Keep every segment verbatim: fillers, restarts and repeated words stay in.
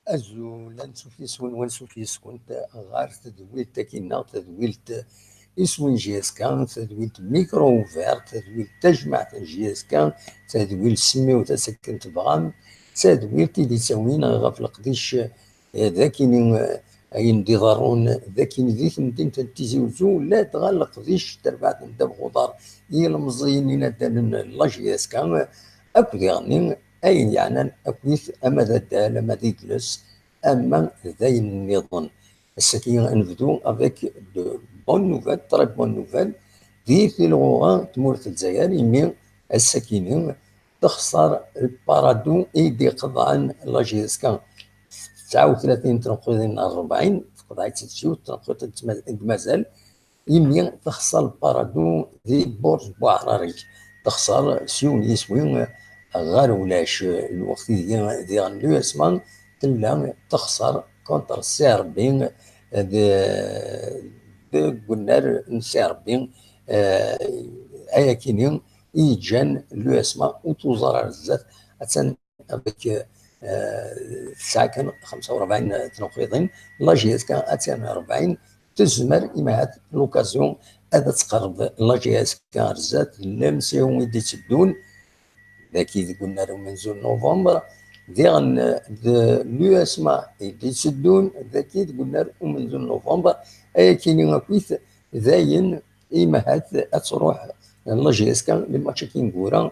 Azul, ansuf yes-wen, wansuf yes-went ɣer tedwilt-agi-nneɣ, tadwilt iswi n J S K, tadwilt micro ouvert, tadwilt tajmaɛt n J S K, tadwilt semmiwt-as akken tebɣam, tadwilt i d-ittawin ɣef leqdic, eh, d akini, eh, ayen d-iḍerrun d akini di temdint n Tizi Uzzu, ladɣa leqdic n terbaɛt n ddabex uḍar i yilemẓiyen inaddalen n la J S K, akk diɣenni ayen yeɛnan akkit ama d addal, ama d idles, ama d ayen nniḍen. Ass-agi ad nebdu avec de bonnes nouvelles, très bonnes nouvelles, di tilɣuɣa n tmurt n Lezzayer, imi ass-akini texṣer le Paradou i d-iqeḍɛen la J S K tesɛa u tlatin n tneqqiḍin ar rebɛin, teqḍeɛ-itt-id s yiwet n tneqqiḍt n tma-, n tmazal, imi texṣer le Paradou di Bourse Bouɛraric. Texṣer s yiwen yiswi ɣer ulac. Lweqt ideg diɣen l'U S M A tella texṣer contre C R B, de, deg unnar n C R B, eh, ayakini i yeǧǧan l'U S M A ur tuẓar ar zdat, attan avec, euh, tesɛa kan xemsa u rebɛin tneqqiḍin, la J S K attan rebɛin, tezmer imahat l'occasion ad tqerreb la J S K ar zdat, l'M C O i d-itteddun, daki deg unnar umenzu n novembre, diɣen d l'U S M A i d-itteddun, daki deg unnar umenzu n novembre, ayakini akkit d ayen imahat ad truḥ la J S K, les matchs-agi ineggura,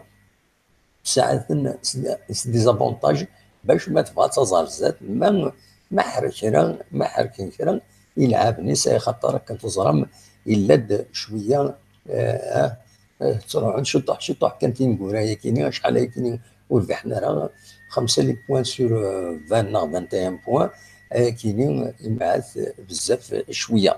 sɛan s, s des avantages bac ma tebɣa ad taẓ ar zdat, ma, ma ḥerr kra, ma ḥerken kra ilɛaben-is, ay xaṭer akken teẓram, yella-d cwiya, eh, eh, ttruḥun ciṭuḥ, ciṭuḥ kan tineggura-yakini, acḥal ayakini ur rbiḥen ara, xemsa les points sur, eh, vingt neɣ vingt et un points, ayakini imahat bezzaf cwiya.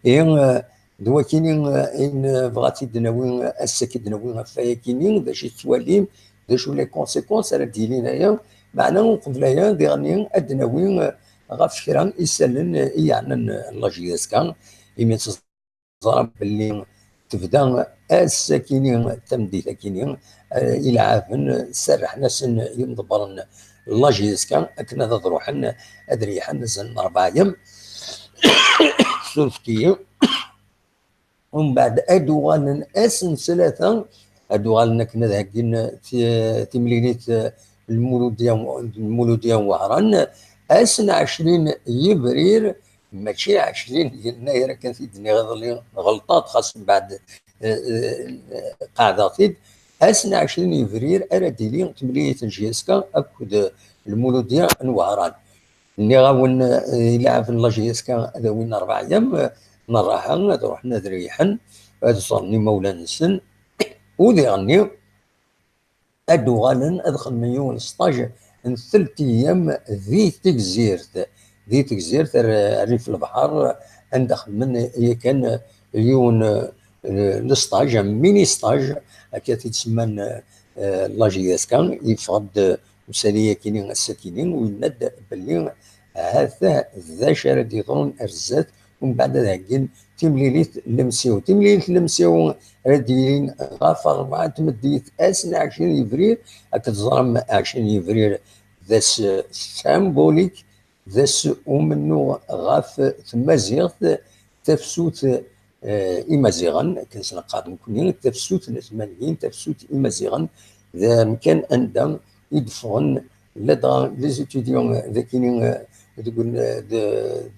Et, eh, d wakini, eh, in, eh, bɣa ad t-id-nawi, eh, ass-agi d-nawi ɣef wayakini, d acu i tettwalim, d acu les conséquences ara d-yilin aya, meɛna uqbel aya diɣenni ad d-nawi, eh, ɣef kra isallen, eh, i yeɛnan, eh, la J S K, imi teẓram belli tebda ass-akini, tameddit-akini, eh, ilɛaben, eh, serrḥen-asen yimḍebbren n la J S K akken ad, ad ruḥen, ad reyḥen azal n rebɛa yam. Surfet-iyi. Umbeɛd ad uɣalen ass n ttlata, ad uɣalen akken ad heggin ti-, timlilit, eh, Lmuludya, Lmuludya n Wehran, ass n ɛecrin yebrir, mačči ɛecrin yennayer akken t-id-nniɣ iḍelli, ɣelṭeɣ, xas mbeɛd, eh, eh, qeɛdeɣ-t-id. Ass n ɛecrin yebrir ara d-tili temlilit n J S K akked Lmuludya n Wehran. Nniɣ-awen, eh, ilɛaben n la J S K ad awin rebɛa yam, eh, n rraḥa, ad ruḥen ad reyḥen, ad ẓren imawlan-nsen. U diɣenni ad d-uɣalen ad xedmen yiwen sṭaj n telt ayyam di Tegzirt. Di Tegzirt, ar, rrif lebḥer, anda xedmen yakan yiwen, eh, lesṭaj, un mini stage, akka t-id-semman, eh, la J S K, yeffeɣ-d usali-yakini, ass-akini, u yenna-d belli ha-t-a d acu ara d-yeḍrun ar zdat, umbeɛd ad heggin timlilit n l'M C O. Timlilit n l'M C O ara d-yilin ɣef rebɛa n tmeddit, ass n ɛecrin yebrir. Akken teẓram, ɛecrin yebrir d ass symbolique, d ass umennuɣ ɣef tmaziɣt, tafsut, eh, imaziɣen, akken s-neqqar nekkni, tafsut n tmanyin, tafsut imaziɣen, d amkan anda i d-ffɣen ladɣa les étudiants dakini, eh, deg un-, de,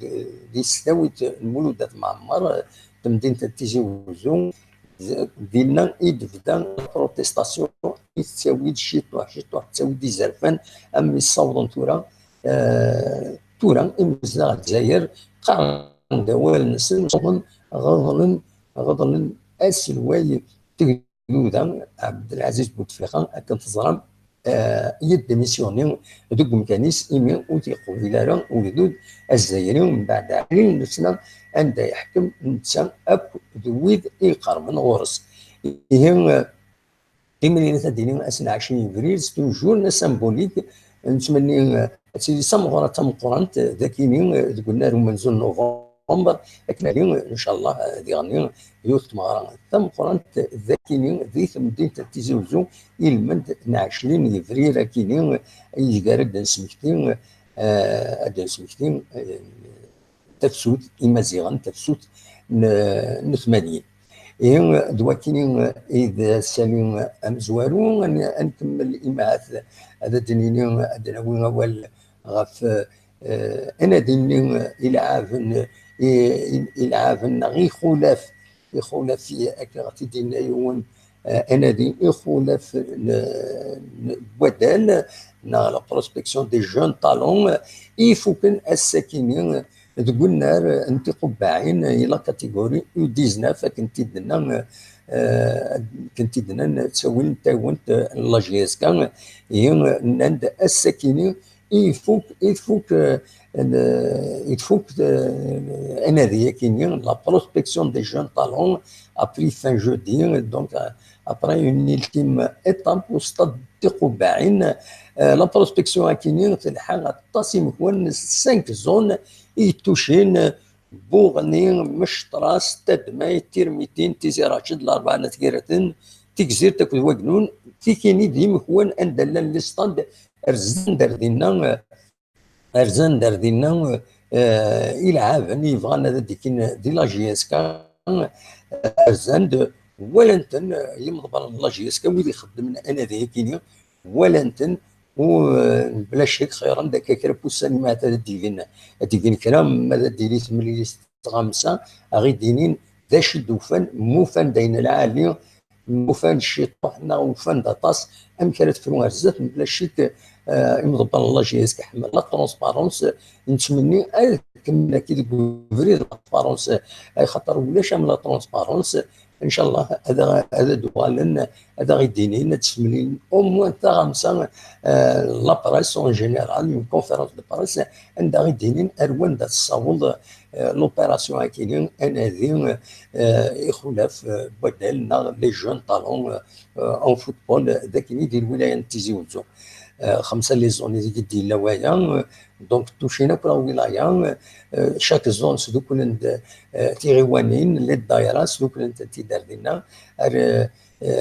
de, di tesdawit n Mulud At Mɛemmer, eh, temdint n Tizi Wezzu, d-, dinna i d-tebda la protestation, i tettawi-d ciṭuḥ, ciṭuḥ tettawi-d izerfan, am mi ssawḍen tura, eh, tura imezdaɣ n Lezzayer qqaren-d awal-nsen, ssawḍen, ɣeḍlen, ɣeḍlen aselway n Tegduda, Ɛebdelɛaziz Butefliqa, akken teẓram, eh, yeddemisyuni deg umkan-is, imi ur t-yeqbil ara ugdud azzayri mbeɛd ɛecrin n sna anda yeḥkem netta akk d wid i iqerben ɣur-s. Ihi, eh, timlilit ad d-tili ass n ɛecrin yebrir, c'est une journée symbolique, nettmenni, eh, ad tili d tameɣra tameqqrant, eh, dakini, eh, deg unnar umenzu n novembre, akken ad, incallah, eh, diɣenni yiwet n tmeɣra tameqqrant dakini di temdint n Tizi Wezzu, i lmend n ɛecrin yebrir akini, ideg ara d-nesmekti, eh, eh, ad d-nesmekti, eh, tafsut imaziɣen, tafsut n, n tmanyin. Ihi d wakini i d asalu amezwaru, ad n-, ad nkemmel imahat, ad d-nini, ad d-nawi awal ɣef, eh, anadi-nni ilɛaben, i, i, ilɛaben neɣ ixulaf, ixulaf i, akka ɣef i d-yenna yiwen, eh, anadi ixulaf n, n, n waddal, neɣ la prospection des jeunes talents, i ifuken ass-akini deg unnar n tiqubbaɛin, i la catégorie U dix-neuf, akken t-id-nna, eh, akken t-id-nnan ttawil n tawent n la J S K, ihi nnan-d ass-akini i ifuk, i tfuk, eh, n, i tfuk, eh, anadi-akini, la prospection des jeunes talents, a pris fin jeudi, donc, eh, après une ultime étape au stade tiqubbaɛin. Eh, la prospection-akini telḥa aṭas imekwan, cinq zones i yettucin: Buɣni, Mectras, Tadmay, Tirmitin, Tizi Račed, Larebɛa n At Yiraten, Tigzirt akked Wagnun. Tikini d imekwan anda llan les stades, rzan-d ar dinna, eh, rzan-d ar dinna, eh, ilɛaben i yebɣan ad d-ikin di la J S K, eh, rzan-d, walan-ten, eh, yimḍebbren n la J S K, wid ixeddmen anadi-akini, walan-ten, u, eh, bla ccek xeyyren-d akka kra n wussan, ma ad d-igin, ad d-igin kra, ma ad d-tili temlilit n tɣamsa, a ɣ-id-inin d acu i d-ufan, ma ufan-d ayen lɛali, ma ufan-d ciṭuḥ, neɣ ufan-d aṭas, amek ara tefru ar zdat. Bla ccek, eh, imḍebbren n la J S K ḥemmlen la transparence, nettmenni ad kemmlen akkin deg ubrid n la transparence, eh, axaṭer ulac am la transparence. Ncallah ad, ad d-uɣalen, ad aɣ-id-inin, ad d-smektin au moins taɣamsa, eh, la presse en général, une conférence de presse, anda aɣ-id-inin ar wanda tessaweḍ, eh, l'opération-akini, anadi, eh, ixulaf, eh, n waddal neɣ les jeunes talents, eh, en football, d akken i di lwilaya n Tizi Wezzu. Eh, xemsa les zones i deg i d-yella waya, eh, donc tucin akk la wilaya, eh, chaque zone sduklen-d, eh, tiɣiwanin, les daïra sduklen-tent-id ar dinna, ar, eh,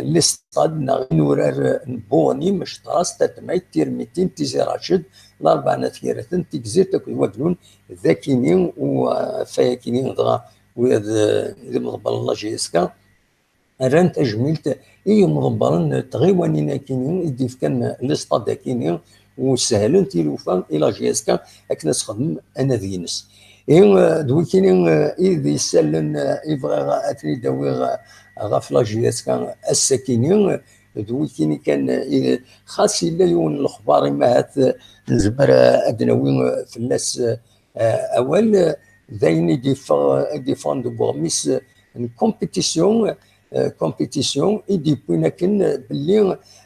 les stades neɣ inurar n Buɣni, Mectras, Tadmay, Tirmitin, Tizi Račed, Larebɛa n At Yiraten, Tigzirt akked Wagnun, d akini, u, eh, ɣef wayakini dɣa, wid, eh, d imḍebbren n la J S K, rran tajmilt i yimḍebbren n tɣiwanin-akini i d-ifkan les stades-akini, u sehlen tilufa i la J S K akken ad texdem anadi-ines. Ihi, eh, d wikini, eh, i d isallen, eh, i bɣiɣ ad ten-id-awiɣ, eh, ɣef la J S K ass-akini, eh, d wikini kan, eh, i, xas yella yiwen n lexbar, imahat, eh, nezmer, eh, ad d-nawi, eh, fell-as, eh, eh, awal, eh, d ayen i d-iffeɣ, i d-iffɣen deg uɣmis, eh, n compétition, eh, compétition i d-yewwin akken, eh, belli,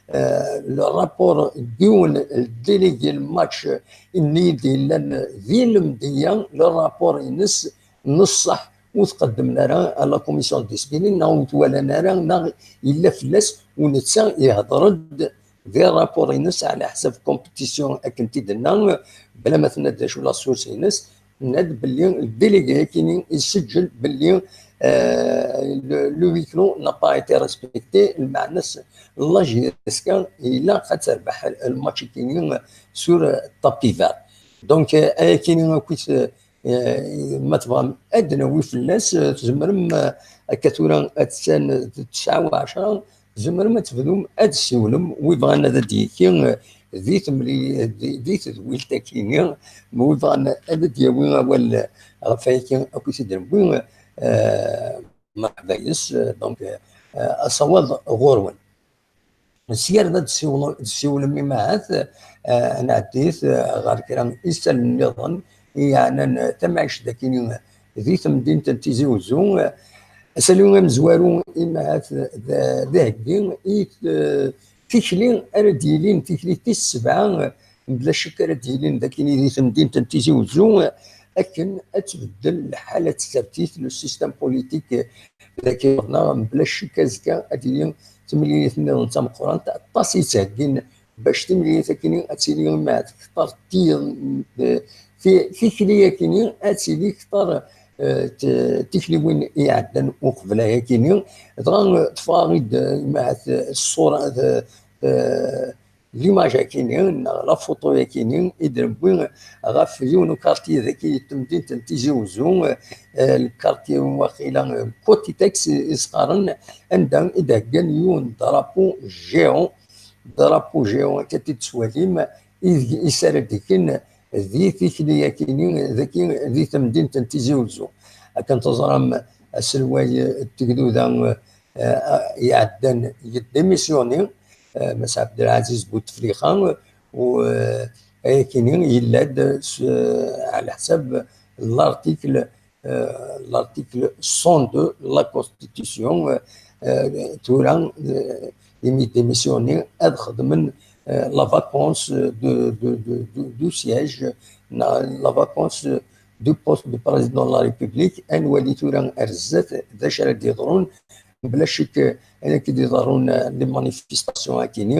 eh, le rapport n yiwen n délégué n match, eh, nni i d-yellan, eh, di lemdeyya, le rapport-ines n ṣṣeḥ ur t-qeddmen ara à la commission de discipline, neɣ ur t-walan ara, neɣ yella fell-as, u netta ihder-d di rapport-ines ɛla ḥsab compétition, akken t-id-nenna, bla ma tenna d acu la source-ines, tenna-d belli le délégué-akini iseǧǧel belli, euh, le, le huis clos n'a pas été respecté, lmeɛna-s la J S K ilaq ad terbeḥ lmatch-akini sur tapis vert. Donc, euh, ayakini akkit, euh, Eh, ma tebɣam ad d-nawi fell-as, eh, tzemrem, eh, akka tura attan d tesɛa u ɛecṛa, tzemrem ad tebdum ad tessiwlem, wi bɣan ad d-yekki, eh, di temli-, di, di tedwilt-akini, wi bɣan ad d-yawi awal, eh, ɣef wayaki akk i t-id-newwi, eh, merḥba yes, eh, donc, eh, asawaḍ ɣur-wen. Sya ar da d-ssiwḍ-, d-ssiwlem imahat, eh, ad nɛeddit, eh, ɣer kra n isallen nniḍen i yeɛnan, eh, tamɛict dagi di temdint n Tizi Wezzu. Eh, asalu amezwaru imahat d, d aheggi i, eh, tikli ara d-yilin, tikli tis sebɛa, eh, mebla ccek ara d-yilin dagi di temdint n Tizi Wezzu, eh, akken ad tbeddel lḥala n tsertit, le système politique, eh, dagi neɣ mebla ccek azekka ad d-yili temlilit nniḍen d tameqqrant, aṭas i ttheggin bac timlilit akini ad tili imahat kter ti-, ti-, tikli akini ad tili kter, eh, t-, tikliwin iɛeddan uqbel ayakini. Dɣa, eh, teffeɣ-aɣ-id, eh, imahat, eh, ṣṣura, eh, eh, l'image-akini, neɣ la photo-yakini i d-newwi ɣef yiwen ukarti dagi i temdint n Tizi Uzzu, eh, lkarti waqila, eh, Kotitex i s-qqaren, anda i d-heggan yiwen drapeau géant, drapeau géant akka i d-tettwalim, i, i s ara d-iken di tikli-yakini, dagi di temdint n Tizi Uzzu. Akken teẓram, aselway n tegduda, eh, iɛeddan yeddimissyuni, eh, Mass Abdelazez Bouteflika, u, eh, ayakini yella-d s, ɛla ḥsab l'article, eh, l'article cent deux de la Constitution, eh, eh, tura, eh, imi démissionné, ad xedmen, eh, la vacance de, de, de, de, du siège, la, la vacance du poste de président de la République, ad nwali tura ar zdat d acu ara d-yeḍrun, bla ccek, ayen akka d-iḍerrun, eh, les manifestations akini,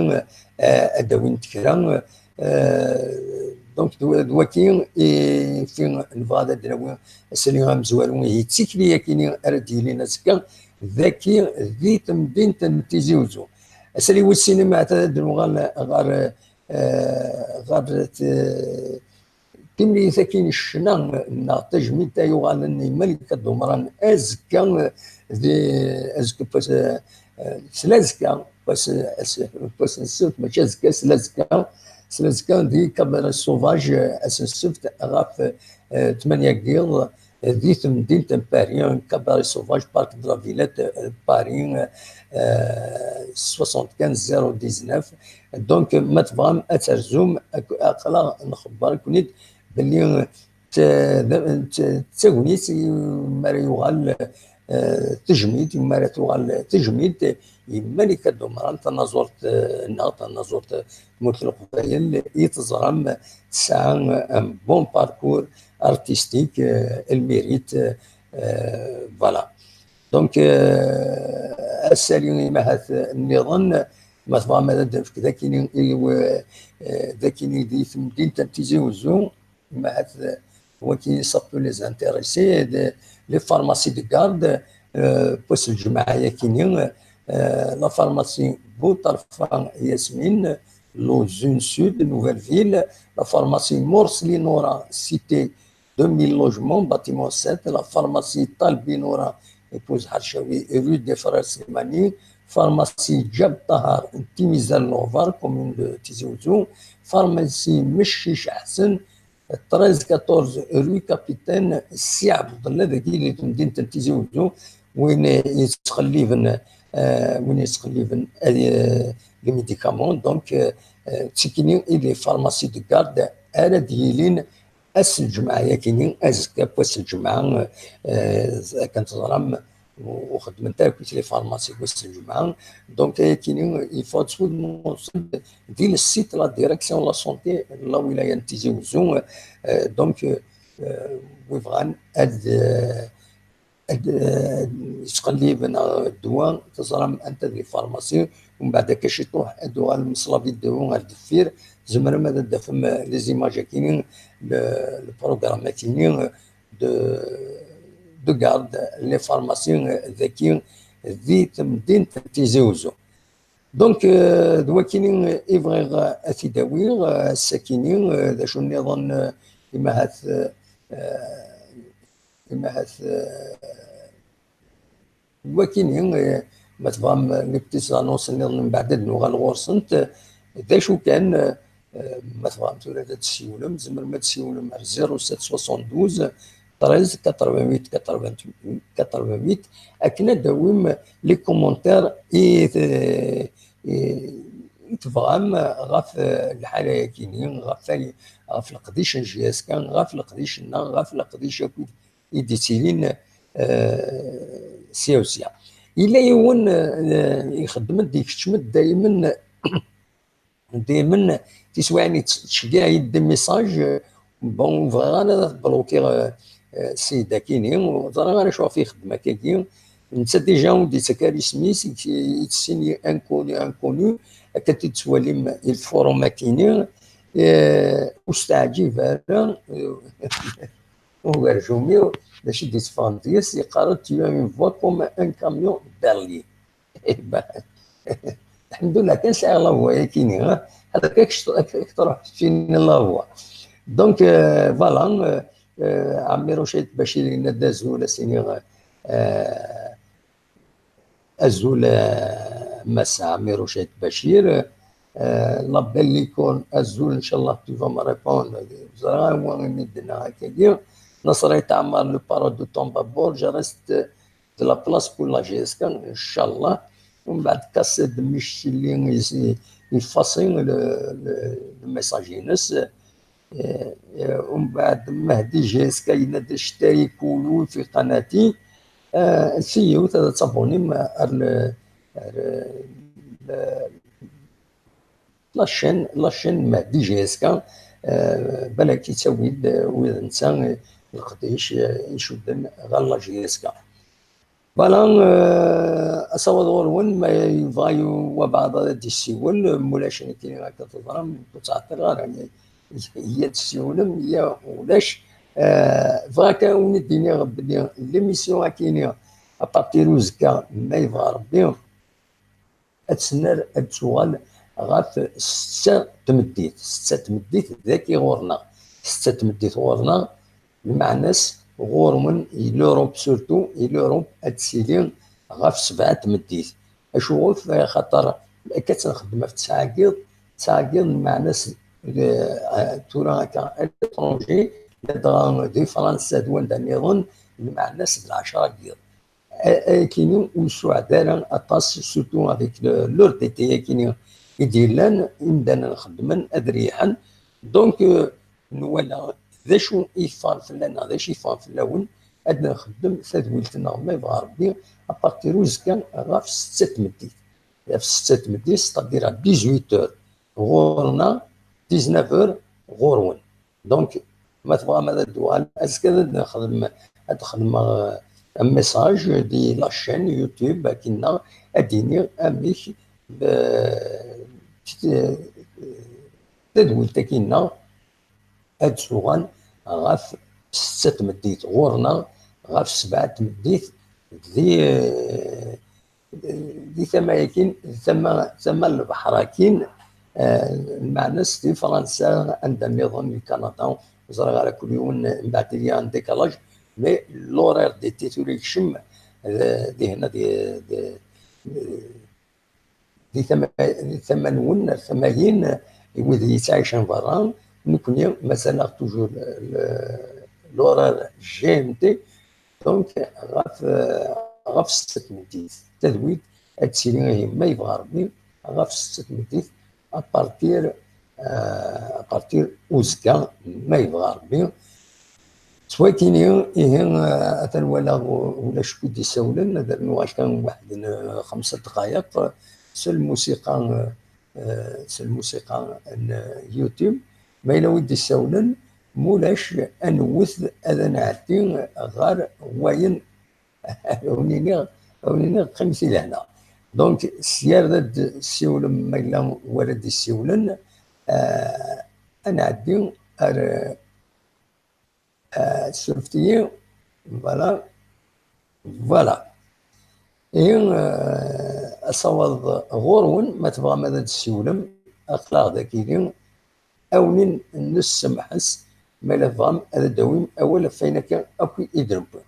eh, ad d-awint kra, eh, donc, d, d waki i fi nebɣa ad d-nawi asali amezwaru, ihi d tikli akini ara d-yilin azekka, dagi di temdint n Tizi Uzzu. Asali wis sin, ma ad d-nuɣal ɣer, eh, ɣer t-, timlilit-agi n ccna neɣ tajmilt ay uɣalen i Malika Dumran azekka, di, azekka n wass, eh, s lazekka, wass, wass, wass n ssebt, mačči azekka, s lazekka, s lazekka di Cabaret Sauvage, eh, ass n ssebt ɣef, eh, tmanya n yiḍ, eh, di temdint n Paris, Cabaret Sauvage, Parc de la Villette, eh, Paris, eh, soixante-quinze zéro dix-neuf. Donc, ma tebɣam ad terzum, ak-, aql-aɣ nxebber-iken-id belli, eh, d, d, d tagnit i mi ara yuɣal, eh, tejmilt, mi ara tuɣal tejmilt i Malika Dumran, tanaẓurt, eh, nneɣ, tanaẓurt n tmurt n Leqbayel, i teẓram tesɛa un bon parcours artistique, eh, le mérite, eh, voilà. Donc, eh, asali imahat nniḍen, ma tebɣam ad d-nefk d akini i, eh, d akini di temdint n Tizi Uzzu, imahat, eh, waki ça peut les intéresser, de, les pharmacies de garde, eh, n wass n lǧemɛa yakini, eh, la pharmacie Boutarfa Yasmine, la zone sud, Nouvelle Ville, la pharmacie Morsli Nora, cité deux mille logements, bâtiment sept, la pharmacie Talbi Nora, épouse Harchaoui, rue des Frères Slimani, pharmacie Djab Tahar, Timizal Novar, commune de Tizi Ouzou, pharmacie Mechich Ahsen, treize quatorze rue Capitaine Si Abdallah, dagi di temdint n Tizi Ouzou, win yettqelliben, eh, win yettqelliben, eh, les médicaments, donc, eh, eh, d tikini i les pharmacies de garde ara d-yilin ass n lǧemɛa yakini, azekka n wass n lǧemɛa, eh, akken teẓram, ur xeddment ara akk les pharmacies n wass n lǧemɛa. Donc, ayakini, il faut ad tfudem di le site la direction de la santé n la wilaya n Tizi Ouzou. Eh, donc, eh, wi bɣan ad, eh, ad, eh, yettqellib neɣ ddwa, teẓram anta d les pharmacies, umbeɛd akka ciṭuḥ ad uɣalem s la vidéo ar deffir, tzemrem ad d-tafem, eh, les images akini, le, le programme akini, eh, de, de garde, les pharmacies, eh, daki, di temdint n Tizi Ouzou. Donc, eh, d wakini i bɣiɣ ad t-id-awiɣ, eh, ass-akini, eh, d acu nniḍen, eh, imahat, eh, eh, imahat, eh, wakini, eh, ma tebɣam, eh, les petites annonces nniḍen, mbeɛd ad nuɣal ɣur-sent, eh, d acu kan, eh, eh, ma tebɣam tura ad d-tessiwlem, tzemrem ad d-tessiwlem ar zéro sept soixante-douze treize quatre-vingt-huit quatre-vingt-huit, akken ad d-tawim les commentaires i, eh, i, i tebɣam ɣef, eh, lḥala-yakini, ɣef, ɣef leqdic n J S K, ɣef leqdic-nneɣ, ɣef leqdic akk i d-yettilin, eh, sya u sya. Yella yiwen, eh, ixeddem-d, ikeččem-d daymen, daymen tiswiɛin yettceggiɛ-iyi-d des messages, eh, bon, ur bɣiɣ ara ad blokiɣ, eh, eh, ssida-kini, ur ẓriɣ ara acu ɣef ixeddem akkagi. Netta déjà ur d-yettak ara isem-is, i, i tessin inconnu, inconnu, akka t-id-tettwalim i lfurum-akini, eh, ur s-teɛǧib ara, eh, ugerjum-iw, d acu i d-itteffɣen deg-s, yeqqar-d: "Tu as une voix comme un camion berlier." Eh ben, lḥemdullah kan sɛiɣ la voix-yakini, ha? هذاك كاش كتروح فين لا هو. دونك، آه، فوالا، آه، آه، عمي رشيد بشير ينادى زول سيني، آه، أزول، آه، مس عمي رشيد بشير، آه، لابيل ليكون أزول، إن شاء الله tu vas me répondre. زرا هو غير مدنا هكاكيا. نصر يتعمر le parole de ton babord، je reste de la place pour la G S K، إن شاء الله. ومن بعد كاسيد ميشيلي يس-، يفاصي ل-، ل-، الميساج ينس. آه، آه، ومن بعد مهدي جي اس كاين هذا الشتاي كولو في قناتي. آه، سيو هذا تابوني ما ال-، ال-، لاشين، لاشين مهدي جي اس كا. آه، بلاك يتسوي ويد نسا القديش يشدن غير لا جي اس كا. فوالا، آه، أصوات غورون ما يبغى وبعض هذا يسيول، مولاش كاين هكا تضرم، كنت عطر غير يعني، هي تسيولم، هي ولاش. آه، فغاكا وني ديني غبني، ليميسيون كيني، أبارتير وزكا، ما يبغى ربي. أتسنر أتسوغال غاف ستة تمديت، ستة تمديت ذاكي غورنا، ستة تمديت غورنا، المعناس غورمن لوروب، سورتو لوروب أتسيلي غاف سبعة تمديت. أشوف خاطر كتنخدم في تسعة كيض، تسعة كيض المعناس، آه، تورا هكا ألترونجي، لدغا دي فرنسا دوان دانيضن، المعناس العشرة كيض. Akini ur suɛed ara aṭas, surtout avec le, l'heure d'été akini i d-yellan, imdanen xeddmen ad reyḥen. Donc, euh, nwala d acu i yeffɣen fell-aneɣ, d acu i yeffɣen fell-awen, ad nxeddem tadwilt-nneɣ ma yebɣa Rebbi, à partir uzekka ɣef setta tmeddit. Ɣef setta tmeddit, c'est-à-dire à dix-huit heures, ɣur-neɣ, dix-neuf heures ɣur-wen. Donc, ma tebɣam ad d-tuɣal, azekka ad nexdem, ad xedmeɣ, euh, un message di la chaîne YouTube, akinna ad d-iniɣ amek, euh, t-, euh, tadwilt akinna ad tuɣal ɣef setta tmeddit ɣur-neɣ, ɣef sebɛa tmeddit di, euh, di tama-yakin, di tama, tama n lebḥer-akin, eh, lmeɛna-s di Fransa, anda nniḍen, di Kanada, ur ẓriɣ ara kul yiwen, mbeɛd il y a un décalage, mais l'horaire d'été tura yekcem, eh, di hna di, di, di tama, di tama-nwen, ar tama-yin, i wid yettɛicen berra, nekkni mazal-aɣ toujours le, le, l'horaire G M T, Donc, ɣef, ɣef setta tmeddit, tadwilt ad tili ihi, ma yebɣa Rebbi, ɣef setta tmeddit, à partir, euh, à partir uzekka, ma yebɣa Rebbi. S wakini, ihi, euh, atan walaɣ u-, ulac wi d-isawlen, ad rnuɣ akka waḥed n, euh, xemsa dqayeq, s lmusiqa, euh, euh, s lmusiqa n YouTube. Ma yella wi d-isawlen, mulac, ad nwet, ad nɛeddi ɣer wayen, ad wen-iniɣ, ad wen-iniɣ qqimet i lehna. Donc, sya ar ad d-ssiwlem ma yella wara d-issiwlen, euh, ad nɛeddi ar, euh, surfet-iyi, voilà, voilà. Ihi, euh, asawaḍ ɣur-wen, ma tebɣam ad d-ssiwlem, aql-aɣ dagi, awen-in nessemḥes, ma la tebɣam ad d-tawim awal ɣef wayen akka akk i d-newwi.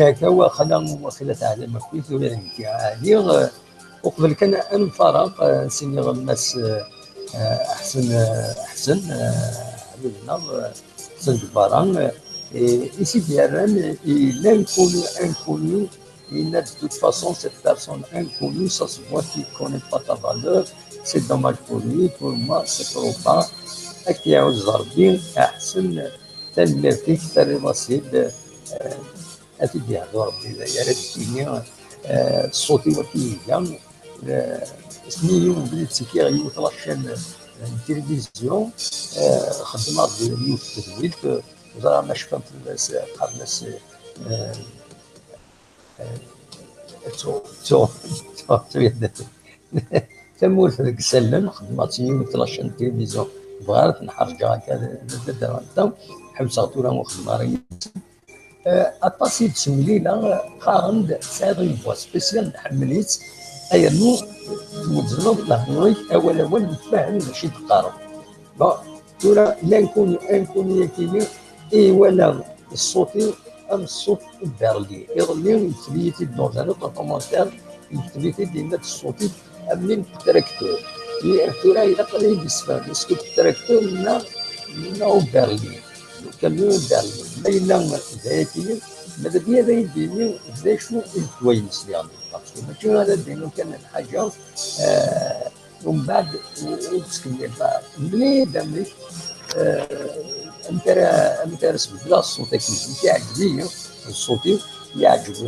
Yak, awa, xla, xla teɛlam akk tura nekk ɛli, eh, uqbel kan ad nfareq, eh, ad s-iniɣ Mass, eh, eh, Ḥsen, eh, Ḥsen, eh, ḥbib-nneɣ, eh, Ḥsen Ǧebbara, eh, i s-id-yerran i l'inconnu inconnu, yenna-d: de toute façon, cette personne inconnue, ça se voit qu'il connaît pas ta valeur, c'est dommage pour lui, pour moi, c'est trop bas. Ad k-iɛuzz Rebbi, a Ḥsen, tanemmirt-ik, terriḍ-as-id, eh, ad t-id-yehdu Rebbi, d aya ara d-tini, eh, ṣṣut-iw ad t-iga, eh, asmi yiwen belli ttekkiɣ yiwet la chaîne, eh, n tilivizyu, eh, xeddmeɣ-d yiwet n tedwilt, eh, ẓriɣ ma cfan fell-as, eh, qqaren-as, eh, eh, ttu-, ttu-, ttu-, ttu-, Tamurt deg isallen, xedmeɣ-tt yiwet la chaîne n tilivizyu, bɣiɣ ad ten-ḥerǧeɣ akka d, d, d, d, ḥebseɣ tura ur xeddmeɣ ara yid-sen. Eh, aṭas i d-ttewlileɣ, qqaren-d tesɛiḍ une voix spéciale, nḥemmel-itt, ayennu twezzneḍ lehdur-ik awal awal, nefhem d acu i d-teqqareḍ. Bon, tura, l'inconnu inconnu-agi-nni, i walaɣ ṣṣut-iw am ṣṣut n Berlin. Iḍelli, yekteb-iyi-t-id dans un autre commentaire, yekteb-it-id, yenna-d: ṣṣut-iw am win n tracteur. I, tura, ilaq ad iyi-d-yessefhem, est-ce que tracteur neɣ, neɣ Berlin? Camion n Berlin. Ma yella d ayagi, ma d ad iyi-d-yini d acu i d ddwa-ines diɣen. Parce que mačči ara d-iniɣ kan lḥaǧa, eh, Umbeɛd, ur, ur ttkemmil ara. Mlil-d amek, eh, amek ara, amek ara sbeddleɣ ṣṣut-agi. Nekk iɛǧeb-iyi ṣṣut-iw, yeɛǧeb,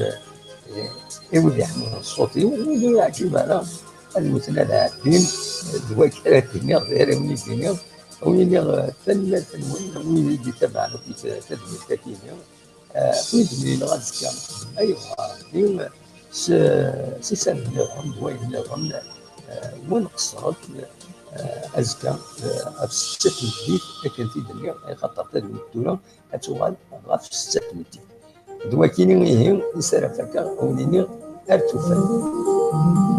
eh, i wid iḥemmlen ṣṣut-iw, wid ur yeɛǧib ara, ad mmuten ad ɛeddin, d wakka ara d-iniɣ, d ara wen-id-iniɣ, ad wen-iniɣ, eh, tanemmirt-nwen, wid i d-itabaɛen akk tadwilt-agi-nni. Eh, wid d-nnileɣ azekka, ma yebɣa Rebbi, s, s isallen nniḍen, d wayen nniḍen, eh, ur nqeṣṣret, eh, azekka, eh, ɣef ssetta tmeddit, akken t-id-nniɣ, axaṭer tadwilt tura ad tuɣal ɣef ssetta tmeddit. D wakini ihi i s ara fakeɣ, ad wen-iniɣ ar tufat.